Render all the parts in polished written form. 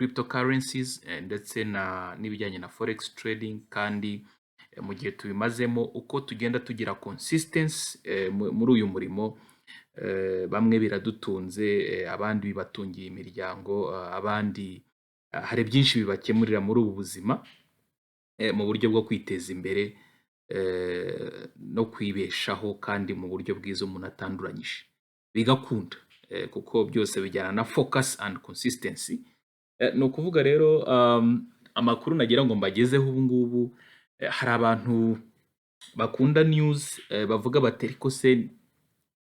Cryptocurrencies ndetse na n'ibijyanye na forex trading. Kandi mu gihe tubimazemo, uko tugenda tugira consistency muri uyu murimo, bamwe biradutunze, abandi bibatungiye imiryango, abandi hari byinshi bibakemurira muri ubu buzima mu buryo bwo kwiteza imbere no kwibeshaho, kandi mu buryo bwiza umuntu atanduranyije bigakunda, kuko byose bijyana na focus and consistency. Ni ukuvuga rero, amakuru nagira ngo mbagezeho ubu ngubu, hari abantu bakunda news, bavuga bati: "Ariko se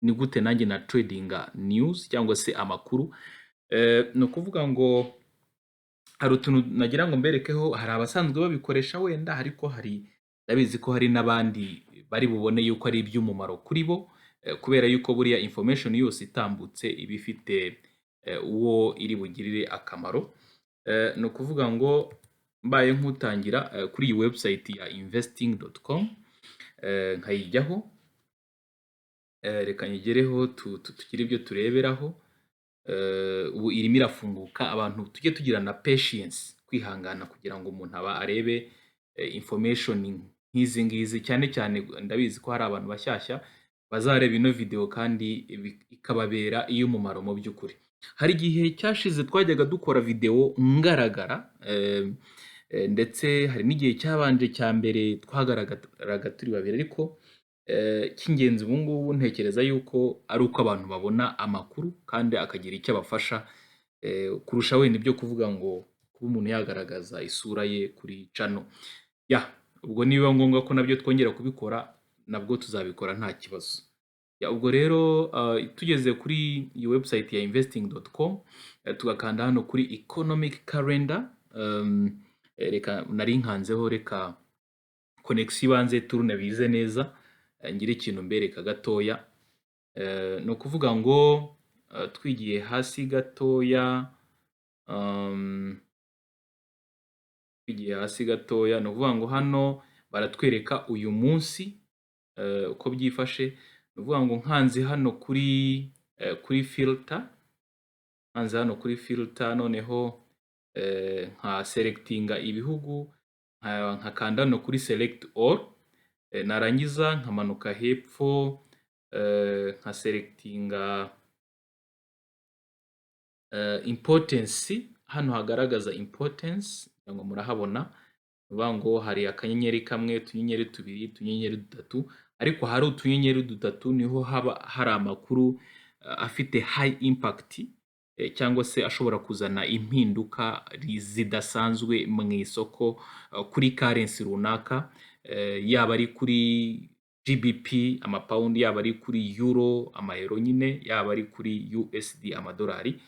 ni gute nanjye na tradinga news cyangwa se amakuru?" Ni ukuvuga ngo hari utuntu nagira ngo mberekeho. Hari abasanzwe babikoresha wenda, ariko hari, ndabizi ko hari n'abandi bari bubone yuko ari iby'umumaro kuri bo, kubera yuko buriya information yose itambutse iba ifite uwo iri bugirire akamaro. Ni ukuvuga ngo mbaye nk'utangira kuri iyi website ya investing.com, nkayijyaho, reka nyigereho tugire ibyo tureberaho. Ubu irimo irafunguka. Abantu tujye tugira na patience, kwihangana, kugira ngo umuntu aba arebe information nk'izi ngizi. Cyane cyane ndabizi ko hari abantu bashyashya bazareba ino video kandi ikababera iy'umumaro. Mu by'ukuri hari igihe cyashize twajyaga dukora video ngaragara, ndetse hari n'igihe cyabanje cya mbere twagaragaraga turi babiri, ariko icy'ingenzi ubu ngubu ntekereza yuko ari uko abantu babona amakuru kandi akagira icyo abafasha, kurusha wenda ibyo kuvuga ngo kuba umuntu yagaragaza isura ye kuri channel. Ya, ubwo nibiba ngombwa ko nabyo twongera kubikora, nabwo tuzabikora, nta kibazo. Ya, ubwo rero tugeze kuri iyi website ya investing.com, tugakanda hano kuri economic calendar. Reka nari nkanzeho, reka connection ibanze turune bize neza, ngire ikintu mbereka gatoya. Ni ukuvuga ngo twigiye hasi gatoya, twigiye hasi gatoya, ni ukuvuga ngo hano baratwereka uyu munsi uko byifashe. Ni ukuvuga ngo nkanze hano kuri filter, nkanze hano kuri filter, noneho nka selectinga ibihugu, nkakanda hano kuri select all, narangiza nkamanuka hepfo, nka selectinga importance, hano hagaragaza importance, kugira ngo murahabona. Ni ukuvuga ngo hari akanyenyeri kamwe, utunyenyeri tubiri, utunyenyeri dutatu, ariko hari utunyenyeri dutatu niho haba hari amakuru afite high impact, cyangwa se ashobora kuzana impinduka zidasanzwe mu isoko kuri currency runaka, yaba ari kuri GBP, amapawundi, yaba ari kuri euro, amayero nyine, yaba ari kuri USD, amadolari.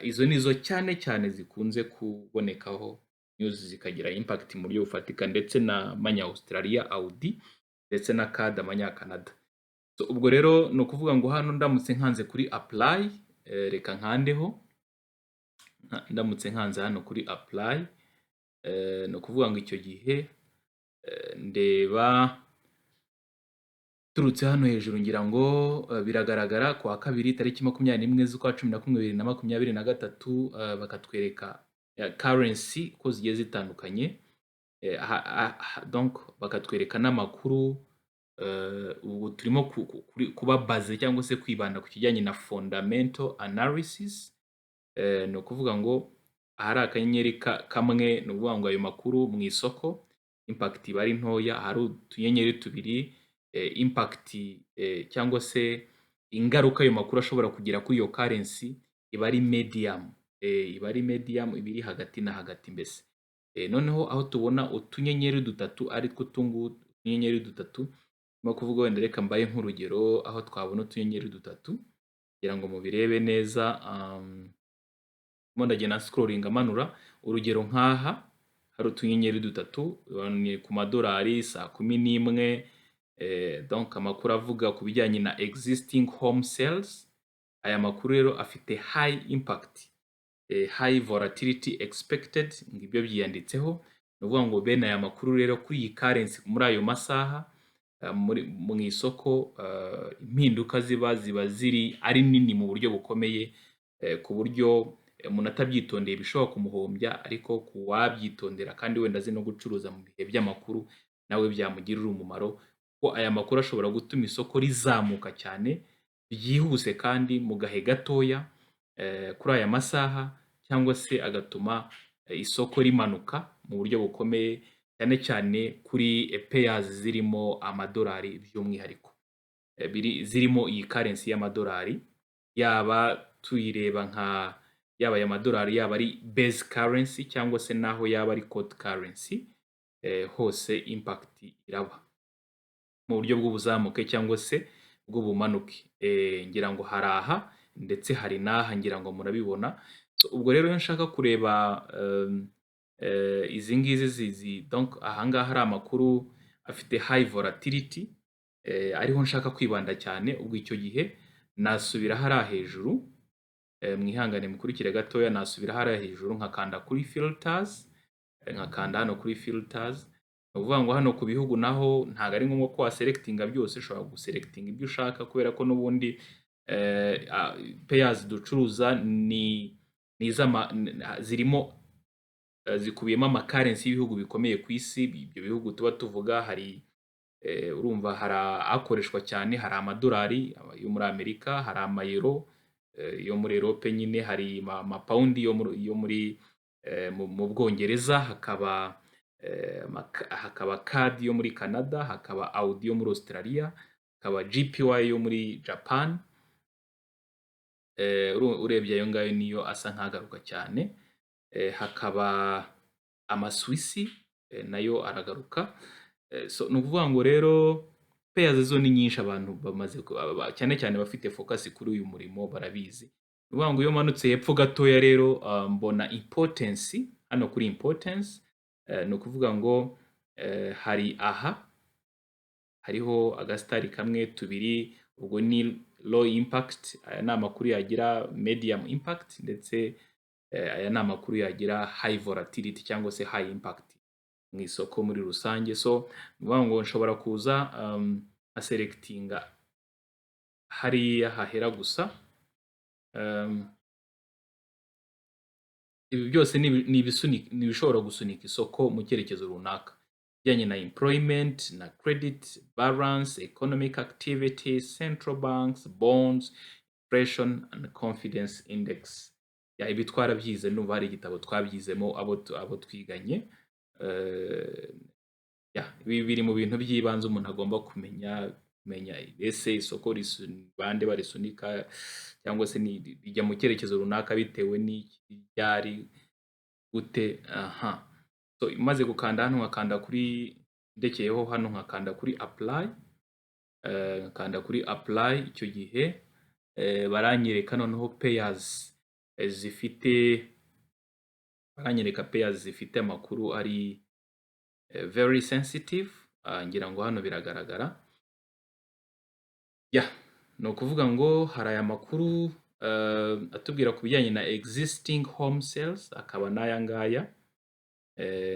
Izo nizo cyane cyane zikunze kubonekaho news zikagira impact mu buryo bufatika, ndetse na manya Australia, AUD, ndetse na CAD, amanyakanada. So, ubwo rero ni ukuvuga ngo hano ndamutse nkanze kuri apply, reka nkandeho, ndamutse nkanze hano kuri apply, ni ukuvuga ngo icyo gihe ndeba turutse hano hejuru, ngira ngo biragaragara, ku wa kabiri tariki 21 z'ukwa 11 2023, bakatwereka currency uko zigiye zitandukanye, donc bakatwereka n'amakuru. Ubu turimo kuba base cyangwa se kwibanda ku kijyanye na fundamental analysis. Ni ukuvuga ngo ahari akanyenyeri kamwe, ni ukuvuga ngo ayo makuru mu isoko impact iba ari ntoya. Ahari utunyenyeri tubiri, impact cyangwa se ingaruka ayo makuru ashobora kugira kuri iyo currency iba ari medium, iba ari medium, iba iri hagati na hagati mbese. Noneho aho tubona utunyenyeri dutatu, ari two utu ngutu, utunyenyeri dutatu, ndimo kuvuga wenda, reka mbaye nk'urugero aho twabona utunyenyeri dutatu kugira ngo mubirebe neza. Ndimo ndagenda scrolling manura, urugero nk'aha hari utunyenyeri dutatu, ni ku madolari saa 11, donc amakuru avuga ku bijyanye na existing home sales. Aya makuru rero afite high impact, high volatility expected, ngibyo byiyanditseho. Ni ukuvuga ngo bene aya makuru rero kuri iyi currency muri ayo masaha, muri mu isoko, impinduka ziba ziri ari nini mu buryo bukomeye, ku buryo umuntu atabyitondeye bishobora kumuhombya, ariko ku wabyitondera kandi wenda azi no gucuruza mu bihe by'amakuru, nawe byamugirira umumaro, kuko aya makuru ashobora gutuma isoko rizamuka cyane byihuse kandi mu gahe gatoya kuri aya masaha, cyangwa se agatuma isoko rimanuka mu buryo bukomeye, cyane cyane kuri pairs zirimo amadolari by'umwihariko. Zirimo iyi currency y'amadolari, yaba tuyireba nka yaba aya madolari, yaba ari base currency cyangwa se naho yaba ari quote currency, hose impact iraba mu buryo bw'ubuzamuke cyangwa se bw'ubumanuke. Ngira ngo hari aha ndetse hari n'aha, ngira ngo murabibona. So, ubwo rero iyo nshaka kureba izi ngizi donc aha ngaha hari amakuru afite high volatility, ariho nshaka kwibanda cyane, ubwo icyo gihe nasubira hariya hejuru, mwihangane mukurikire gatoya, nasubira hariya hejuru nkakanda kuri filters, nkakanda hano kuri filters. Ni ukuvuga ngo hano ku bihugu naho ntabwo ari ngombwa ko waselectinga byose, ushobora guselectinga ibyo ushaka, kubera ko n'ubundi pairs ducuruza ni iz'ama zirimo zikubiyemo ama currency y'ibihugu bikomeye ku isi. Ibyo bihugu tuba tuvuga hari urumva hari akoreshwa cyane, hari amadolari yo muri Amerika, hari amayero yo muri Europe nyine, hari amapawundi yo muri mu Bwongereza, hakaba CAD yo muri Canada, hakaba AUD yo muri Australia, hakaba JPY yo muri Japan. Urebye ayo ngayo niyo asa nk'agaruka cyane. Hakaba amaswisi nayo aragaruka. So ni ukuvuga ngo rero pairs zo ni nyinshi, abantu bamaze cyane cyane abafite focus kuri uyu murimo barabizi. Ni ukuvuga ngo iyo umanutse hepfo gatoya rero mbona importance, hano kuri importance, ni ukuvuga ngo hari aha hariho agasitari kamwe, tubiri, ubwo ni low impact, aya ni amakuru yagira medium impact, ndetse aya ni amakuru yagira high volatility cyangwa se high impact mu isoko muri rusange. So ni ukuvuga ngo nshobora kuza nkaselectinga hariya hahera gusa. Ibi byose ni ibishobora gusunika isoko mu cyerekezo runaka, bijyanye na employment na credit balance, economic activity, central banks, bonds, inflation and confidence index. Ya, ibi twarabyize, ndumva hari igitabo twabyizemo abo twiganye. Ya, ibi biri mu bintu by'ibanze umuntu agomba kumenya ese isoko bande barisunika, cyangwa se rijya mu cyerekezo runaka bitewe n'iki, ryari, gute, aha. So maze gukanda hano, nkakanda kuri, ndekeyeho hano, nkakanda kuri apply, nkakanda kuri apply, icyo gihe baranyereka noneho pairs zifite, baranyereka pairs zifite amakuru ari very sensitive. Ngira ngo hano biragaragara. Ya, ni ukuvuga ngo hari aya makuru atubwira ku bijyanye na existing home sales, akaba n'aya ngaya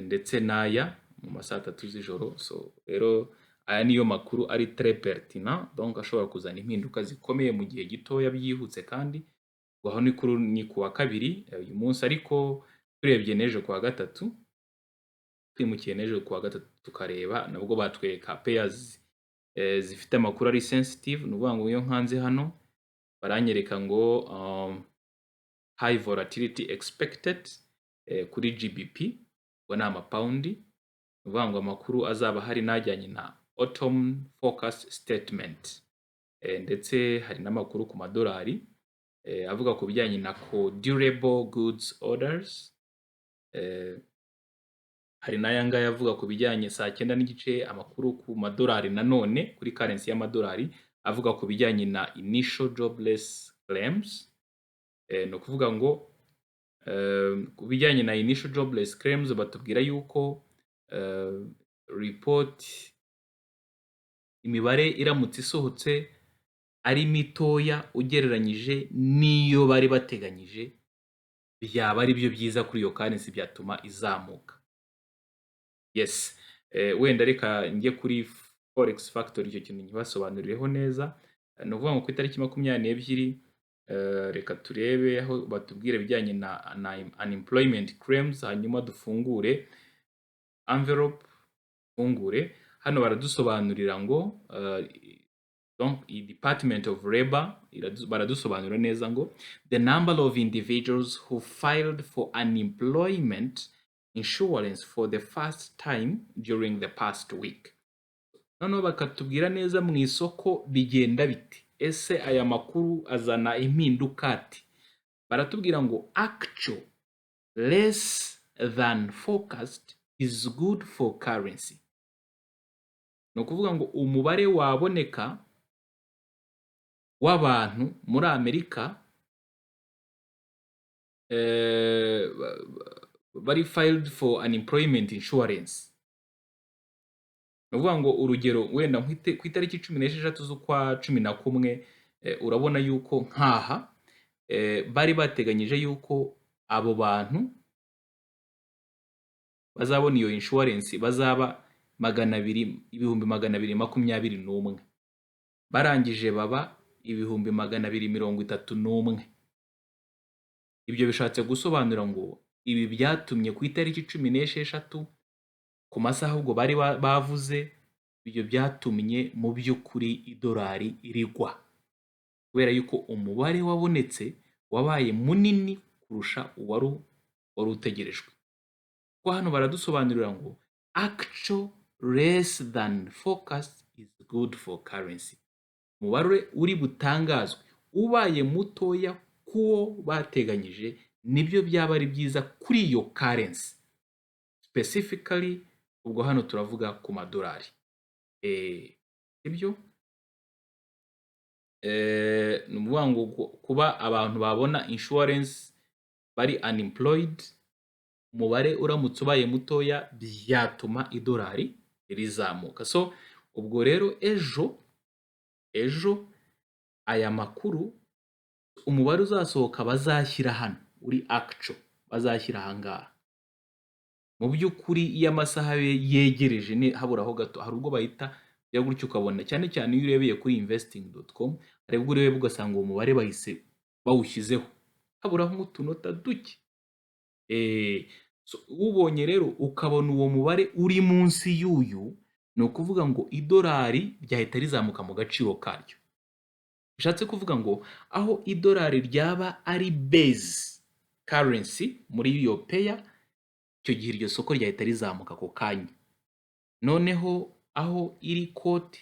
ndetse n'aya mu ma saa 3 z'ijoro. So rero aya niyo makuru ari très pertinent, donc ashobora kuzana impinduka zikomeye mu gihe gitoya byihuse. Kandi aho ni ku wa kabiri uyu munsi, ariko turebye n'ejo ku wa gatatu, twimukiye n'ejo ku wa gatatu tukareba, nabwo batwereka pairs zifite amakuru ari sensitive. Ni ukuvuga ngo iyo nkanze hano baranyereka ngo high volatility expected kuri GBP, ubwo ni amapawundi. Ni ukuvuga ngo amakuru azaba ahari n'ajyanye na autumn focus statement, ndetse hari n'amakuru ku madolari avuga ku bijyanye na durable goods orders. Hari n'aya ngaya avuga ku bijyanye saa 9:30, amakuru ku madolari nanone kuri currency y'amadolari, avuga ku bijyanye na initial jobless claims. Ni ukuvuga ngo ku bijyanye na initial jobless claims batubwira yuko report, imibare iramutse isohotse ari mitoya ugereranyije n'iyo bari bateganyije, byaba ari byo byiza kuri iyo currency, byatuma izamuka. Yes, wenda reka njye kuri Forex Factory icyo kintu nkibasobanurireho neza. Ni ukuvuga ngo ku itariki 22 Reka turebe aho batubwira ibijyanye na unemployment claims, hanyuma dufungure envelope, fungure hano. Baradusobanurira ngo donc iyi Department of Labor baradusobanurira neza ngo "The number of individuals who filed for unemployment insurance for the first time during the past week." Noneho bakatubwira neza mu isoko bigenda bite, ese aya makuru azana impinduka ati? Baratubwira ngo "Actual less than forecast is good for currency." Ni ukuvuga ngo umubare waboneka w'abantu muri Amerika bari filed for unemployment insurance, ni ukuvuga ngo urugero wenda ku itariki 16 z'ukwa 11, urabona yuko nkaha bari bateganyije yuko abo bantu bazabona iyo insurance bazaba 200, 221,000, barangije baba 231,000. Ibyo bishatse gusobanura ngo ibi byatumye ku itariki 16, ku masaha ubwo bari bavuze, ibyo byatumye mu by'ukuri idolari rigwa, kubera yuko umubare wabonetse wabaye munini kurusha uwari wari utegerejwe. Kuko hano baradusobanurira ngo "Actual less than forecast is good for currency." Umubare uri butangazwe ubaye mutoya kuwo bateganyije, nibyo byaba ari byiza kuri iyo currency specifically. Ubwo hano turavuga ku madolari, ibyo ni ukuvuga ngo kuba abantu babona insurance bari unemployed, umubare uramutse ubaye mutoya byatuma idolari rizamuka. So ubwo rero ejo aya makuru, umubare uzasohoka bazashyira hano uri actual, bazashyira aha ngaha, mu by'ukuri iyo amasaha yegereje haburaho gato, hari ubwo bahita ya gutyo ukabona, cyane cyane iyo urebeye kuri investing.com, hari ubwo ureba ugasanga uwo mubare bahise bawushyizeho haburaho nk'utunota duke. So ubonye rero ukabona uwo mubare uri munsi y'uyu, ni ukuvuga ngo idolari ryahita rizamuka mu gaciro karyo. Bishatse kuvuga ngo aho idolari ryaba ari base currency muri iyo pair, icyo gihe iryo soko ryahita rizamuka ako kanya. Noneho aho iri quote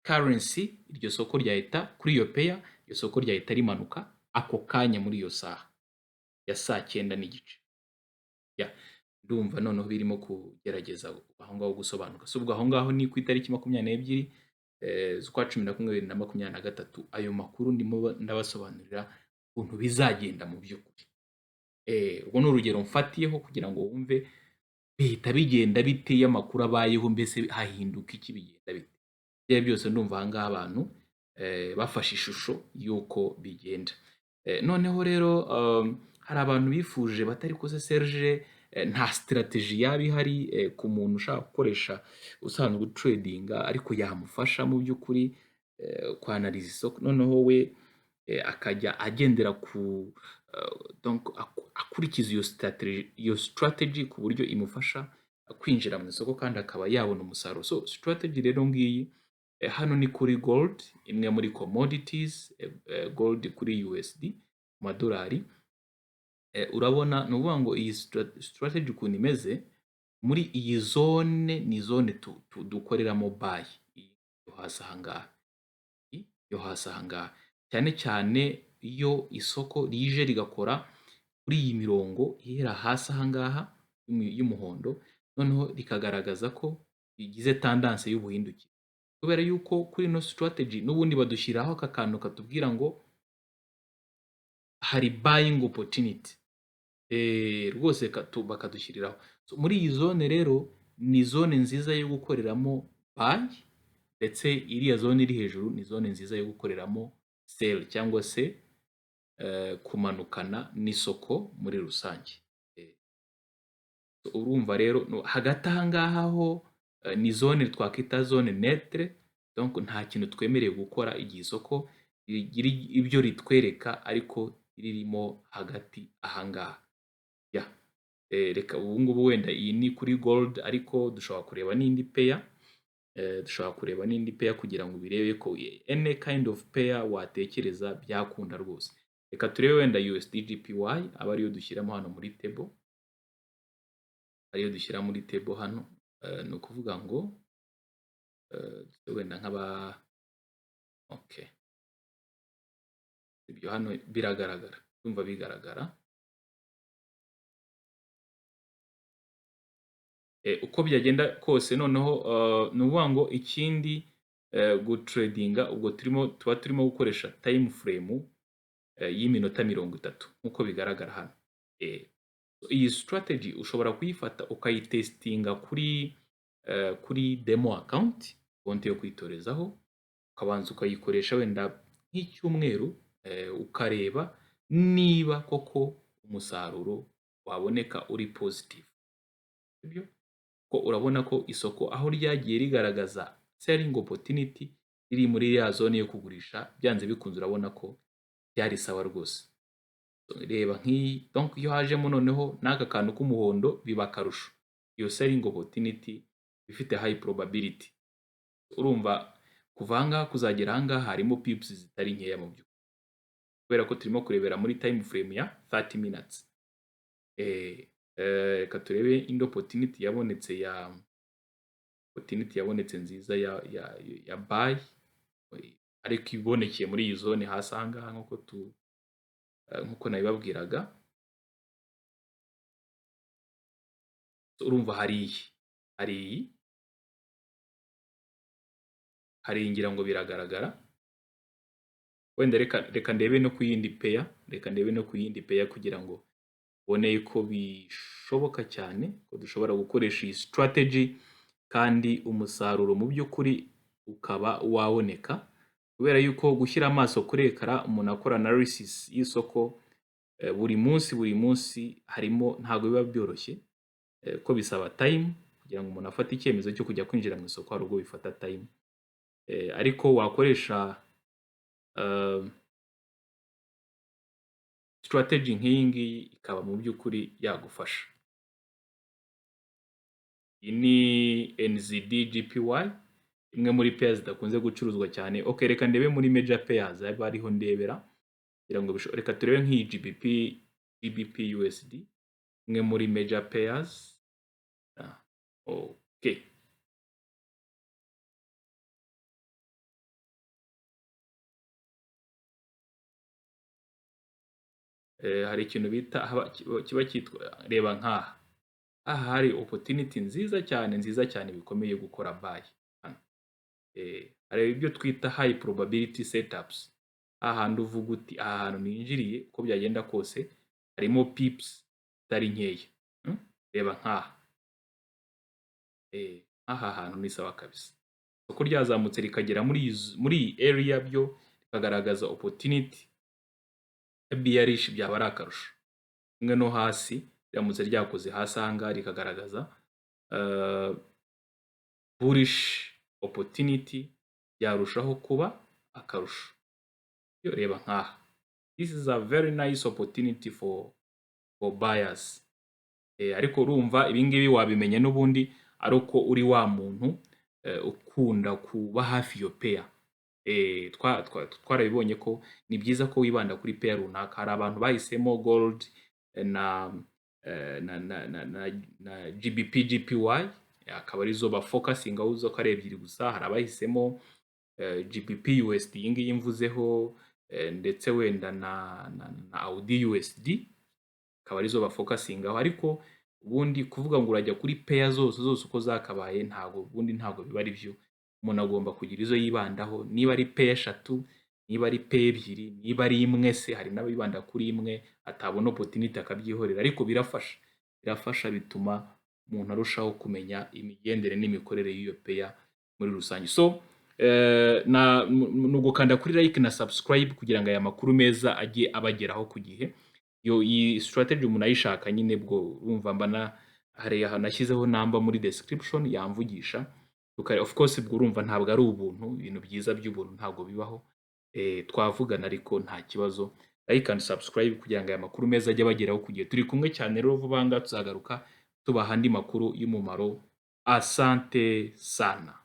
currency, iryo soko ryahita, kuri iyo pair, iryo soko ryahita rimanuka ako kanya muri iyo saha ya saa 9:30. Ya, ndumva noneho birimo kugerageza aho ngaho gusobanuka. So ubwo aho ngaho ni ku itariki 22 z'ukwa 11 2023. Ayo makuru ndimo ndabasobanurira ukuntu bizagenda mu by'ukuri. Urwo ni urugero mfatiyeho kugira ngo wumve bihita bigenda bite iyo amakuru abayeho, mbese hahinduka iki, bigenda bite. Ibyo byose ndumva aha ngaha abantu bafashe ishusho y'uko bigenda. Noneho rero hari abantu bifuje batari ko se Serge, nta strategy yaba ihari ku muntu ushaka gukoresha, usanzwe utradinga, ariko yamufasha mu by'ukuri kwanaliza isoko, noneho we akajya agendera ku donc akurikiza iyo strategy ku buryo imufasha kwinjira mu isoko kandi akaba yabona umusaruro? So strategy rero ngiyi, hano ni kuri gold, imwe muri commodities, gold kuri USD, mu madolari. Urabona, ni ukuvuga ngo iyi strategy ukuntu imeze, muri iyi zone ni zone dukoreramo buy, iyi yo hasi aha ngaha, iyi yo hasi aha ngaha, cyane cyane iyo isoko rije rigakora kuri iyi mirongo ihera hasi aha ngaha y'umuhondo, noneho rikagaragaza ko rigize tendance y'ubuhindukire. Kubera yuko kuri ino strategy n'ubundi badushyiraho aka kantu katubwira ngo hari buying opportunity, rwose bakadushyiriraho. So, muri iyi zone rero ni zone nziza yo gukoreramo buy, ndetse iriya zone iri hejuru ni zone nziza yo gukoreramo sell, cyangwa se kumanukana n'isoko muri rusange. Urumva rero hagati aha ngaha ho ni zone twakwita zone neutre, donc nta kintu twemerewe gukora igihe isoko Rigira ibyo ritwereka ariko ririmo hagati ahangaha. Ya. Reka ubu ngubu wenda iyi ni kuri gold, ariko dushobora kureba n'indi pair. Dushobora kureba n'indi pair kugira ngo birebe ko any kind of pair watekereza byakunda rwose. Reka turebe wenda USD JPY, aba ariyo dushyiramo hano muri table. Ariyo dushyira muri table hano. Ni ukuvuga ngo wenda nk'aba, okay. Ibyo hano biragaragara, ndumva bigaragara. Uko byagenda kose noneho, ni ukuvuga ngo ikindi, gutradinga ubwo tuba turimo gukoresha time frame y'iminota 30 nkuko bigaragara hano. Iyi strategy ushobora kuyifata ukayitestinga kuri demo account, konti yo kwitorezaho, ukabanza ukayikoresha wenda nk'icyumweru, ukareba niba koko umusaruro waboneka uri positive. Sibyo? Ko urabona ko isoko aho ryagiye rigaragaza selling opportunity riri muri ya zone yo kugurisha, byanze bikunze urabona ko byari sawa rwose. Reba nk'iyi, donc iyo hajemo noneho n'aka kantu k'umuhondo biba akarusho. Iyo selling opportunity ifite high probability. Urumva kuva aha ngaha kuzagera aha ngaha harimo pips zitari nkeya mu by'ukuri. Kubera ko turimo kurebera muri time frame ya 30 minutes. Reka turebe indi opportunity yabonetse ya opportunity yabonetse nziza ya buy, ariko ibonekeye muri iyi zone hasi aha ngaha nkuko nabibabwiraga. Urumva hari iyi ngira ngo biragaragara. Wenda reka ndebe no ku yindi pair, reka ndebe no ku yindi pair kugira ngo ubone ko bishoboka cyane ko dushobora gukoresha iyi strategy kandi umusaruro mu by'ukuri ukaba waboneka, kubera yuko gushyira amaso kuri ekara umuntu akora analysis y'isoko buri munsi buri munsi harimo ntabwo biba byoroshye, ko bisaba time kugira ngo umuntu afate icyemezo cyo kujya kwinjira mu isoko, hari ubwo bifata time. Ariko wakoresha strategy nk'iyi ngiyi ikaba mu by'ukuri yagufasha. Iyi ni NZD JPY, imwe muri pairs zidakunze gucuruzwa cyane. Okay, reka ndebe muri major pairs abe ariho ndebera kugira ngo reka turebe nk'iyi GBP USD, imwe muri major pairs. Okay. Hari ikintu bita kiba cyitwa, reba nkaha. Aha hari opportunity nziza cyane, nziza cyane bikomeye gukora buy hano. Hari ibyo twita high probability setups. Ahantu uvuga uti aha hantu ninjiriye uko byagenda kose harimo pips zitari nkeya. Reba nkaha. Aha hantu ni sawa kabisa. Isoko ryazamutse rikagera muri iyi area byo rikagaragaza opportunity bearish, byaba ari akarusho. Kimwe no hasi riramutse ryakoze hasi aha ngaha rikagaragaza bullish opportunity, byarushaho kuba akarusho. Yo reba nkaha. This is a very nice opportunity for buyers. Ariko urumva ibi ngibi wabimenya n'ubundi ari uko uri wa muntu ukunda kuba hafi iyo pair. Twarabibonye ko ni byiza ko wibanda kuri pair runaka. Hari abantu bahisemo gold na GBP JPY, akaba arizo ba focusing aho uzo ko ari ebyiri gusa. Hari abahisemo GBP USD, iyi ngiyi mvuzeho, ndetse wenda na AUD USD, akaba arizo ba focusing aho. Ariko ubundi kuvuga ngo urajya kuri pair zose zose uko zakabaye, ntago ubundi ntago biba ari byo. Umuntu agomba kugira izo yibandaho, niba ari pair eshatu, niba ari pair ebyiri, niba ari imwe se, hari n'abibanda kuri imwe atabona opportunity akabyihorera. Ariko birafasha, bituma umuntu arushaho kumenya imigendere n'imikorere y'iyo pair muri rusange. So ni ugukanda kuri like na subscribe kugira ngo aya makuru meza ajye abageraho ku gihe. Yo iyi strategy umuntu ayishaka nyine, bwo urumva mba na hari ahantu nashyizeho namba muri description yamvugisha. Of course ubwo urumva ntabwo ari ubuntu, ibintu byiza by'ubuntu ntabwo bibaho. Twavugana ariko nta kibazo. Like and subscribe kugira ngo aya makuru meza ajye abageraho ku gihe. Turi kumwe cyane rero, vuba aha ngaha tuzagaruka tubaha andi makuru y'umumaro. Asante sana.